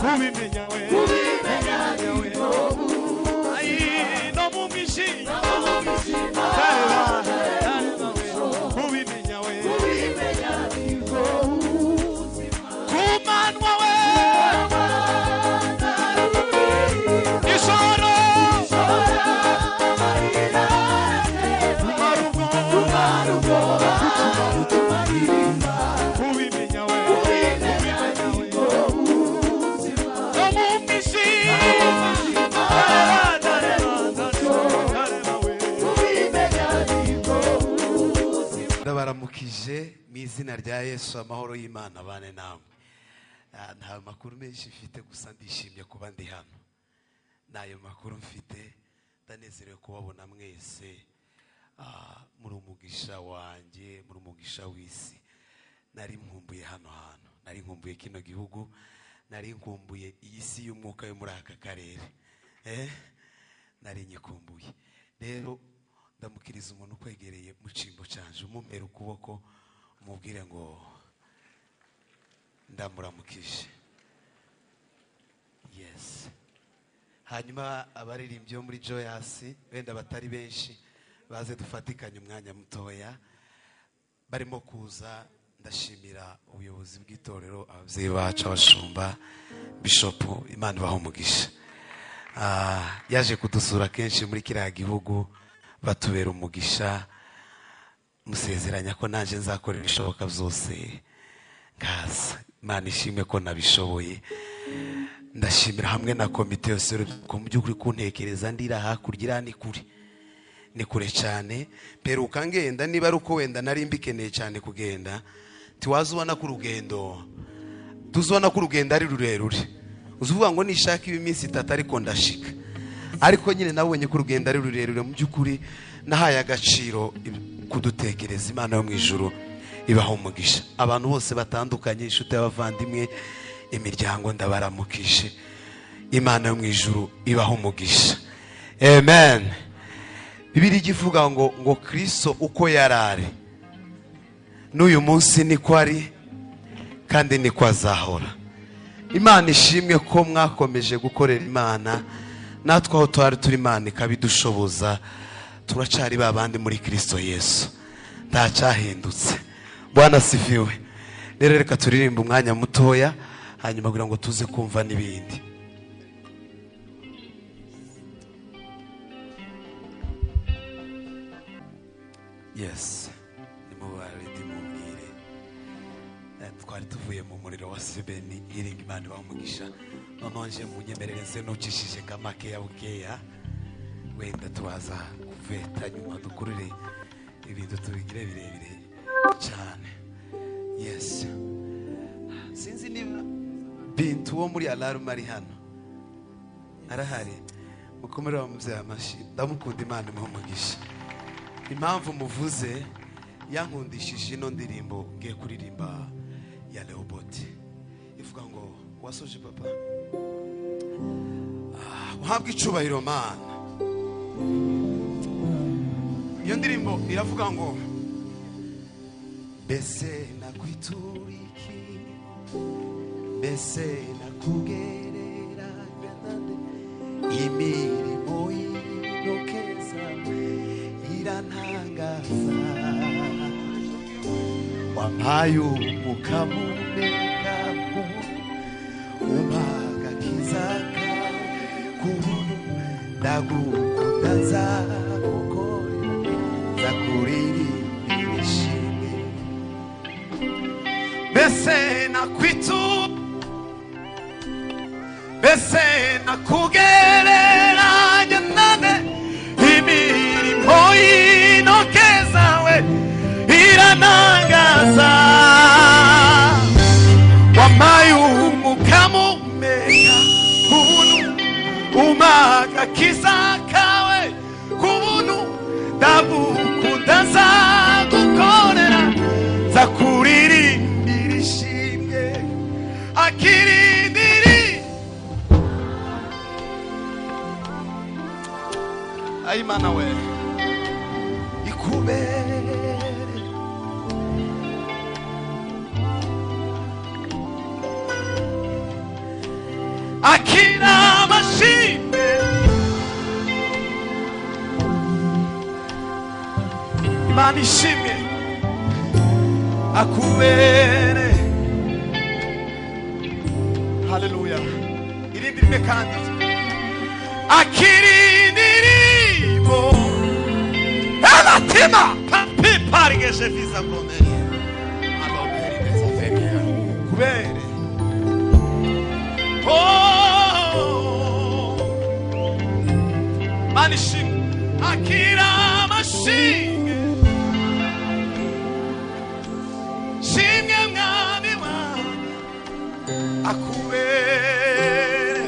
Kubimenya we, kubimenya we, ai no mu mwijima, kubimenya we, kubimenya nibwo buzima. Kumanwa we, ijoro, kubimenya we, kubimenya we, no mu mwijima, Ndabaramukije mu izina rya Yesu, amahoro y'Imana abane namwe. Nta makuru menshi mfite, gusa ndishimye kuba ndi hano. N'ayo makuru mfite, ndanezerewe kubabona mwese. Muri umugisha wanjye, muri umugisha w'isi. Nari nkumbuye hano hantu, nari nkumbuye kino gihugu, nari nkumbuye iyi si y'umwuka yo muri aka karere. Nari nyikumbuye. Rero ndamukiriza umuntu ukwegereye mu cimbo canje, umumpera ukuboko, umubwire ngo ndamuramukije. Yes. Hanyuma abaririmbyi bo muri Joyous, wenda batari benshi, baze dufatikanye umwanya mutoya. Barimo kuza, ndashimira ubuyobozi bw'itorero, ababyeyi bacu, abashumba, Bishop, Imana ibahe umugisha. Yaje kudusura kenshi muri kiriya gihugu, batubera umugisha, musezeranya ko nanje nzakora ibishoboka byose nkaza. Imana ishimwe ko nabishoboye. Ndashimira hamwe na komite yose y'urubyiruko mu by'ukuri kuntekereza ndira hakurya iriya ni kure, ni kure cyane. Mperuka ngenda, niba ari uko wenda nari mbikeneye cyane kugenda, ntiwaza ubona ko urugendo, tuzubona ko urugendo ari rurerure, uzuvuga ngo nishaka iminsi itatu ariko ndashika. Ariko nyine nabonye ko urugendo ari rurerure, mu by'ukuri nahaye agaciro kudutekereza. Imana yo mu ijuru ibaha umugisha. Abantu bose batandukanye, inshuti y'abavandimwe, imiryango, ndabaramukije. Imana yo mu ijuru ibaha umugisha. Amen. Bibiliya ivuga ngo Kristo uko yarari n'uyu munsi niko ari, kandi niko azahora. Imana ishimwe ko mwakomeje gukorera Imana, natwe aho twari turi Imana ikabidushoboza, turacari ba bandi muri Kristo Yesu, ntacyahindutse. Bwana asifiwe. Rero reka turirimbe umwanya mutoya, hanyuma kugira ngo tuze kumva n'ibindi. Yes, nimubaridi mumbwire. Twari tuvuye mu muriro wa Sebeni, iringa Imana ibahe umugisha. Noneho nje munyemerere nse nucishije kamakeya bukeya, wenda tubaza kuveta nyuma dukurure ibintu tubigire birebire cyane. Yes. Sinzi niba Bintu wo muri Alarm ari hano. Arahari. Mukomere bamubyaye amashi. Ndamukunda, Imana imuhe umugisha. Impamvu muvuze, yankundishije ino ndirimbo ngiye kuririmba ya Leobot. Ivuga ngo wasoje papa. Uhabwe icubahiro Mana. Iyo ndirimbo iravuga ngo mbese nakwituriki, mbese nakugereranya nande, imirimo y'intoke zawe irantangaza. Wampaye umwuka mumeka, umpa agakiza kawe kubuntu, ndagukunda nzagukorera, nzakuririmbira ishimwe. Mbese nakwitu, mbese nakugereranya nande, imirimo y'intoke zawe irantangaza. Wampaye umwuka mumeka kubuntu, umpa agakiza kawe kubuntu, ndagukunda nzagukorera, nzakuririmbira ishimwe. Akirindiri Ayimana we ikubere. Akira amashimwe. Imana ishimwe akubere. Haleluya. Irindi rimwe kandi. Akira indirimbo. Elatima papi parige visa bromeri. Alokeri deza feria. Kubere. Oh. Imana ishimwe. Akira amashimwe. Shimwe mwami wanjye akubere.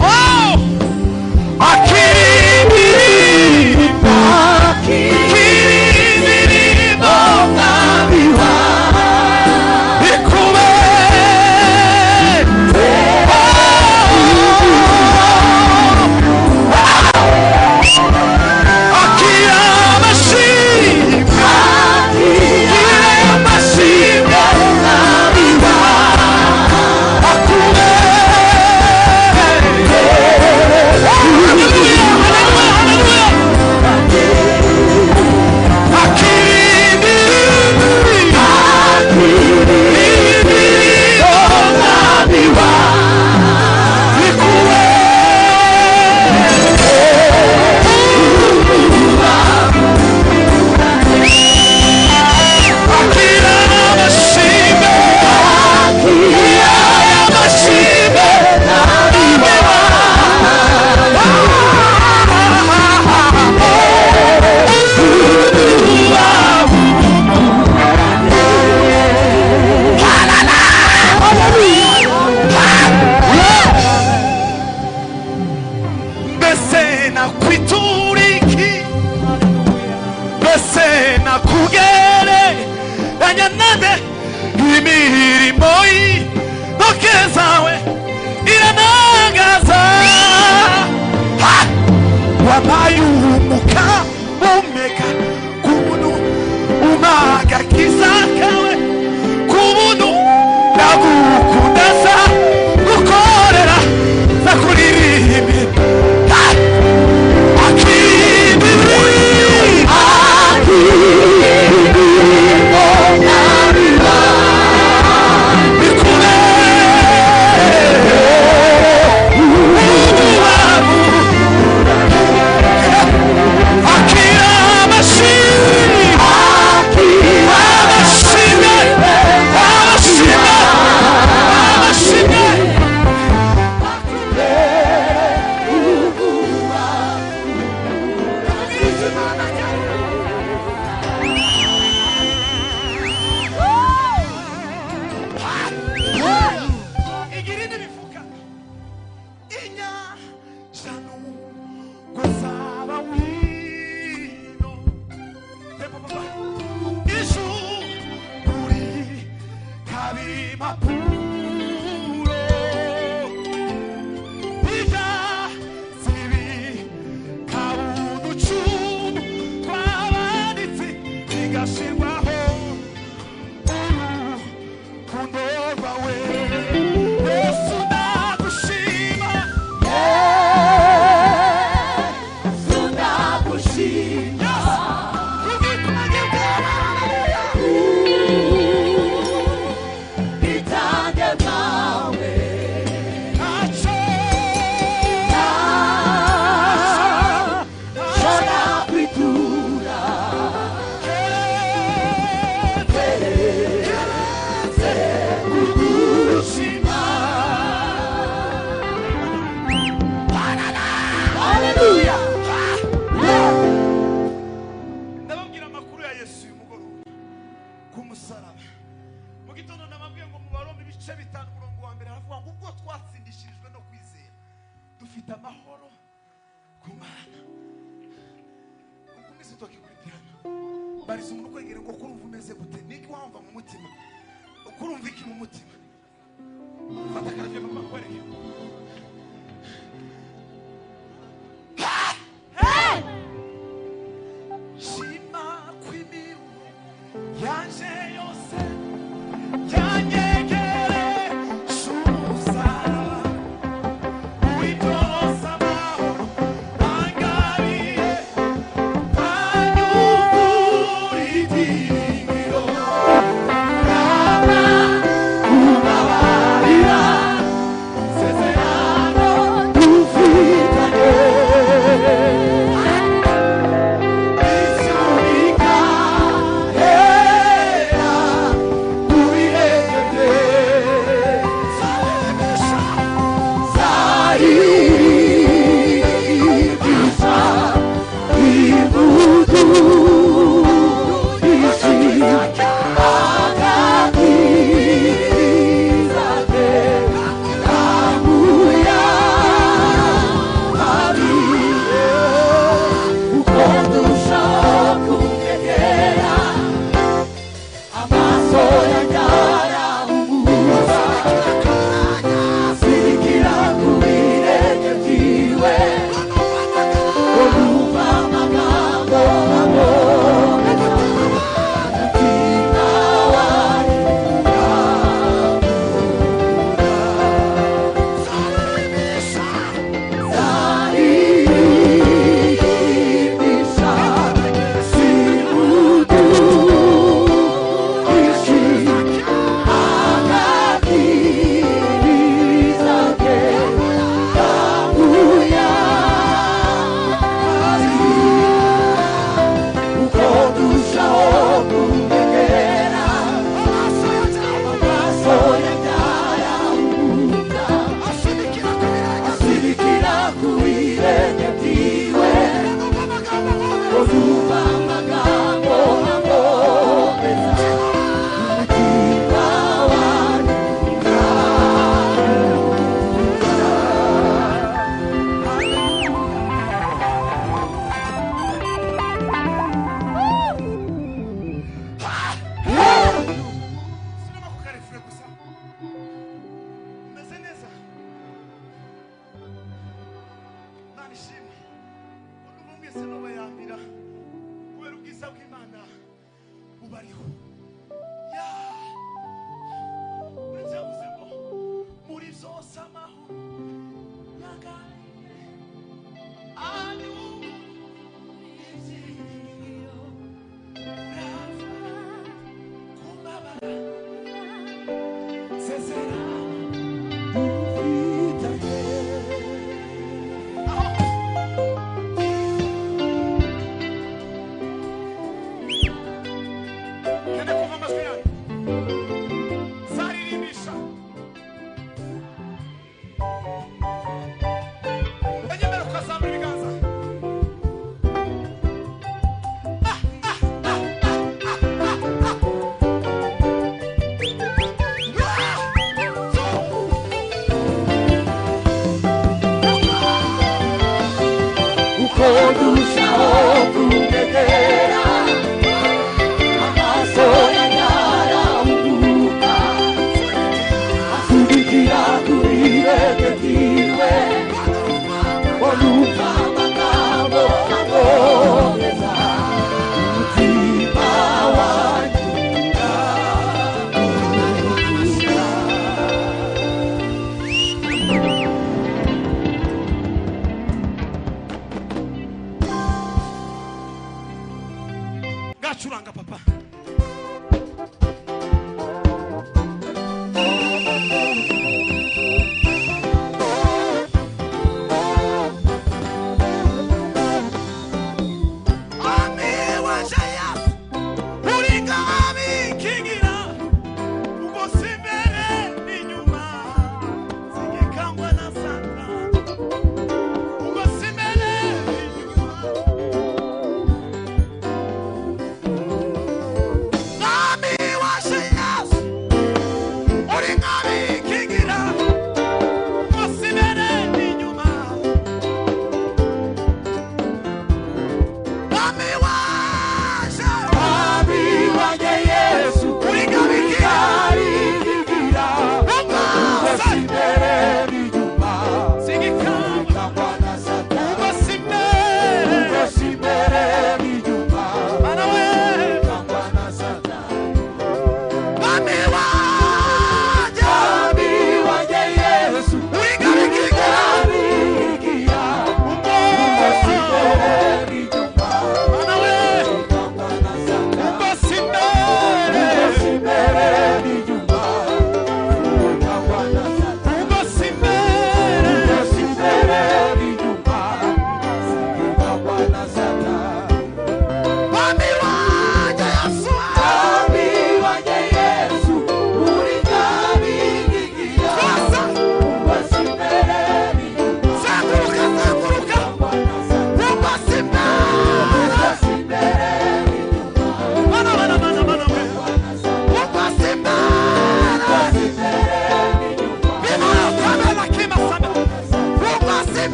Oh! Akira indirimbo. Akira indirimbo mwami wanjye ikubere. Akira amashimwe. Akira amashimwe mwami wanjye akubere. Haleluya, haleluya, haleluya. Akira indirimbo. Indirimbo mwami wanjye ikubere. Akira amashimwe. Akira amashimwe. Mbese nakwitura iki? Mbese nakugereranya nande? Imirimo y'intoke zawe iranangaza. Ha! Wabaye umuka umeka ku buntu, umagakiza kawe ku buntu. Ndagukunda sa gukorera sakuririmbira. Ha! Igirinde bivuga inyanja gusaba wino Tepo papa ijuru kabimpapuro ibyatsi bikaba twabanditsi bigashirwaho urukundo rwawe. Yesu ndagushima. Yesu ndagushima. Ubwitange bwawe. Ubwitange bwawe. Ntacyo Ntacyo nakwitura. Keretse kugushima. Hallelujah. Ndababwira amakuru ya Yesu uyu mugoroba ku musaraba. Mu gitondo ndababwiye ngo mu Baroma ibice 5 umurongo wa mbere haravuga ngo ubwo twatsindishirijwe no kwizera dufite amahoro ku Mana. Ugumize utoke kuri piano. Bariza umuntu ukwegera ngo kurumva umeze gute? Niki wumva mu mutima? Kurumva iki mu mutima? Fata akarabyo papa nkwereke. Shima kw'imiruho yanje yose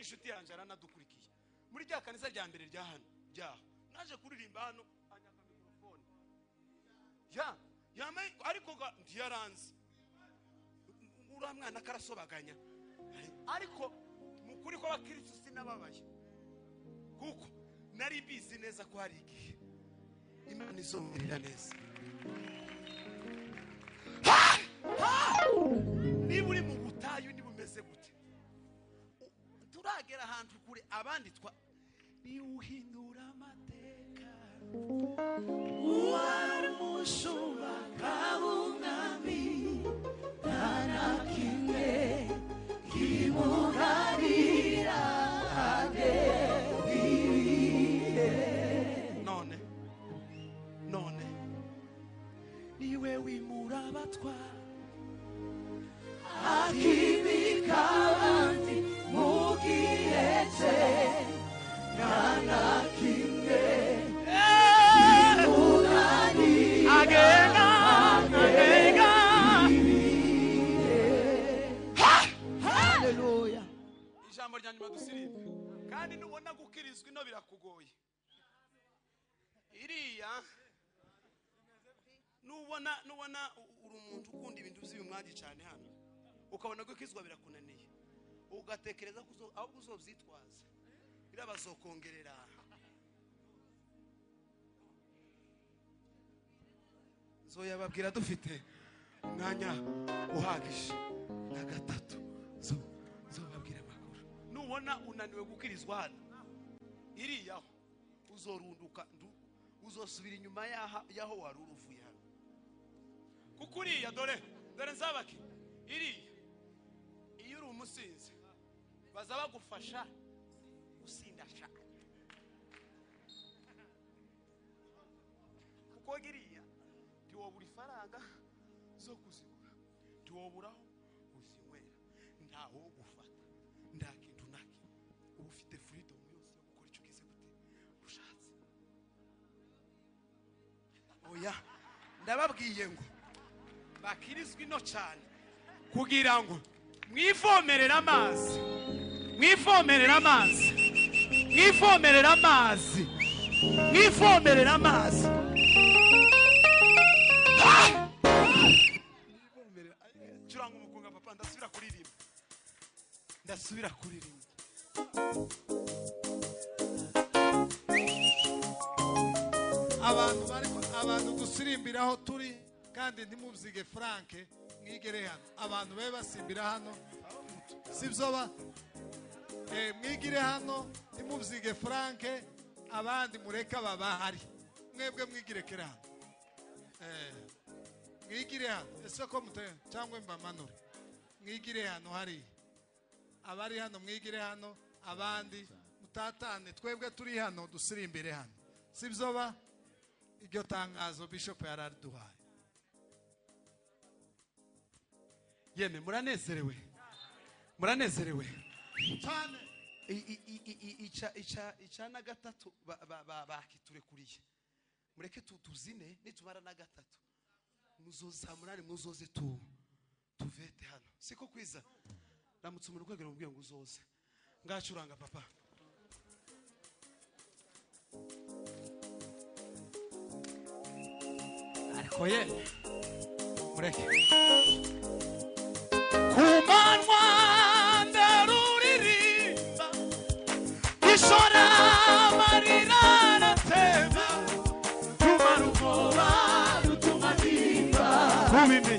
Inshuti yanjye aranadukurikiye muri rya kanisa rya mbere rya hano ryaho naje kuririmba hano anyaka mikrofone ya yamaye ariko ntiyaranze uriya mwana karasobaganya ariko mukuri ko abakristo sinababaye kuko nari bizi neza ko hari igihe Imana izomerera neza. Niba uri mu butayu niba umeze gute turagera ahantu kure abandi twa niuhindura amateka uwari umushumba kabumwami nta kimwe kimuharira none none niwe wimura abatwara akimika abandi mu gihe cye nta na kimwe kimunanira agenda agenda. Haleluya. Ijambo rya nyuma dusirimbe kandi nubona gukirizwa ino birakugoye iriya nubona uri umuntu ukunda ibintu by'ibimwagi cyane hano ukabona gukizwa birakunaniye ugatekereza ko ahubwo uzobyitwaza birabazokongerera nzoyababwira dufite umwanya uhagije na gatatu zobabwira amakuru. Nubona unaniwe gukirizwa hano iriyaho uzorunduka uzosubira inyuma yaho wari uruvuye hano kuko uriya dore nzabake iriya iyo uri umusinzi baza bagufasha gusinda cyane kuko iriya ntiwobura ifaranga zo kuzigura ntiwoburaho uzinywera ntawo gufata nta kintu na kimwe uba ufite freedom yose yo gukora icyo ugize gute ushatse. Oya ndababwiye ngo bakirizwa ino cyane kugira ngo mwivomerere amazi mwivomerere amazi mwivomerere amazi mwivomerere amazi. Curanga umukunga papa ndasubira kuririmba ndasubira kuririmba. Abantu bariko abantu dusirimbiraho turi kandi ntimubyige Frank mwigere hano abantu babe basimbira hano sibyo mwigire hano ntimubyige Frank abandi mureka babahari mwebwe mwigire kera hano mwigire hano ese ko mute cyangwa mbamanure mwigire hano hari abari hano mwigire hano abandi mutatane twebwe turi hano dusirimbire hano sibyo ba iryo tangazo Bishop yaraduhaye. Yeme muranezerewe muranezerewe cyane. Ica na gatatu bakiturekuriye mureke tuzine nitumara na gatatu muzoza munani muzoze tuvete hano siko kwiza ramutse umuntu kwegera mubwiye ngo uzoze ngacuranga papa. Ariko ye mureke kumanwa ndaruririmba ishora amarira aratema tumara ubwoba rutuma nimba kubimenya.